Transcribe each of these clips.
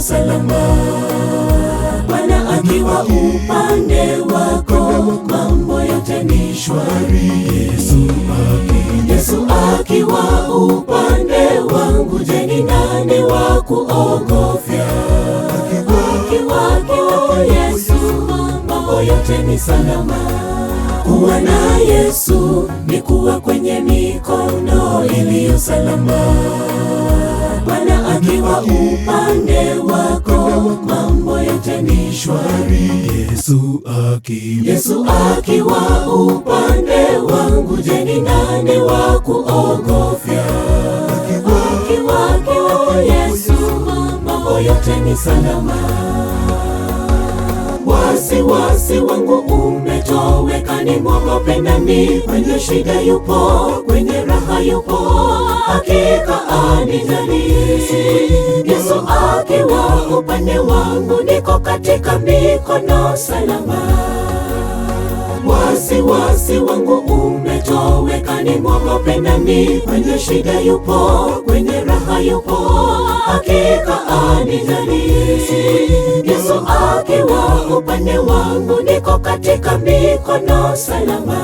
salama. Bwana akiwa upande wako, mambo yote ni shwari. Yesu akiwa upande wangu, je, ni nani wa kuogofya? Akiwa Yesu, mambo yote ni salama. Kuwa na Yesu ni kuwa kwenye mikono iliyo salama. Bwana akiwa upande wako, mambo yote ni shwari. Yesu akiwa upande wangu, je, ni nani wa kuogofya? Akiwa Yesu, mambo yote ni salama. Wasiwasi wangu umetoweka, nimwogope nani? Kwenye shida yupo, kwenye raha yupo, hakika anijali. Yesu akiwa upande wangu, niko katika mikono salama. Wasiwasi wangu umetoweka, nimwogope nani? Kwenye shida yupo, kwenye raha yupo, hakika anijali. Yesu akiwa upande wangu, niko katika mikono salama.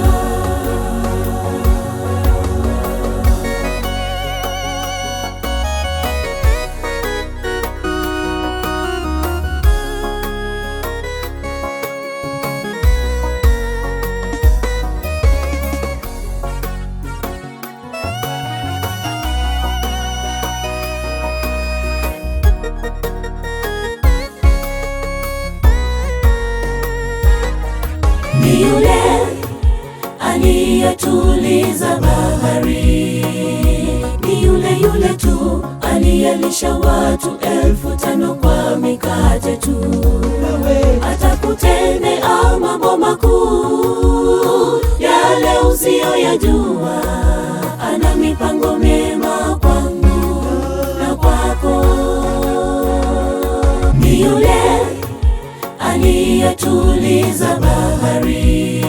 Ni yule aliyetuliza bahari, ni yule yule tu aliyelisha watu 5,000 kwa mikate tu. Atakutendea mambo makuu yale usiyoyajua. Ana mipango mema kwangu na kwako. Ni yule aliyetuliza bahari,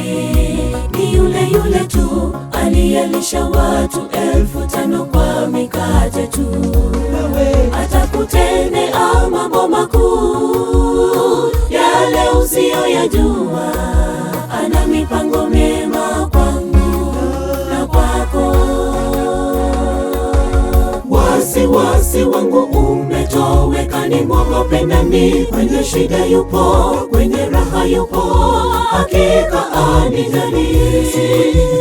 ni yule yule tu aliyelisha watu 5,000 kwa mikate tu. Atakutendea mambo makuu yale usiyoyajua. Ana mipango mema kwangu na kwako. Wasiwasi wangu umetoweka, nimwogope nani? Kwenye shida yupo, kwenye raha yupo, hakika anijali.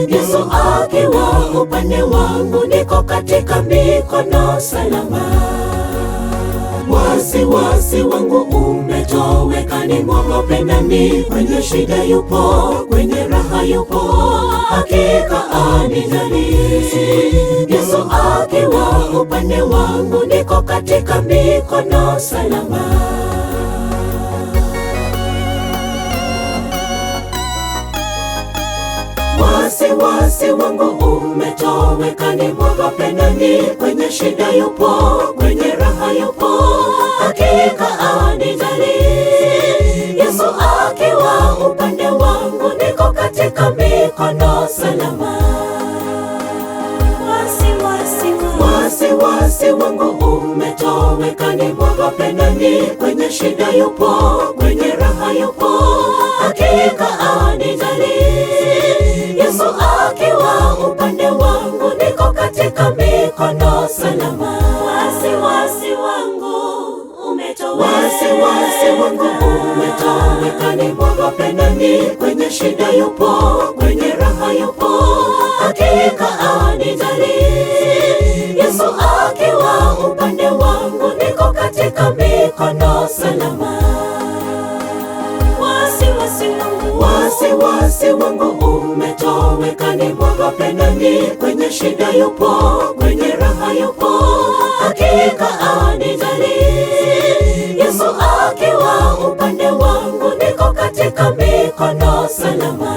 Yesu akiwa upande wangu, niko katika mikono salama. Wasiwasi wangu umetoweka, nimwogope nani? Kwenye shida yupo, kwenye raha yupo, hakika anijali. Yesu akiwa upande wangu, niko katika mikono salama. Wasiwasi wangu umetoweka, nimwogope nani? Kwenye shida yupo, kwenye raha yupo, hakika anijali. Yesu akiwa upande wangu, niko katika mikono salama. Wasiwasi wangu umetoweka, nimwogope nani? Kwenye shida yupo, kwenye raha yupo, hakika anijali. Yesu akiwa upande wangu, niko katika mikono salama. Wasiwasi wangu umetoweka, wasiwasi wangu umetoweka, nimwogope nani? Kwenye shida yupo, kwenye raha yupo, hakika anijali. Yesu akiwa upande wangu, niko katika mikono salama. Wasiwasi wangu umetoweka, nimwogope nani? Kwenye shida yupo, kwenye raha yupo, hakika anijali. Yesu akiwa upande wangu, niko katika mikono salama.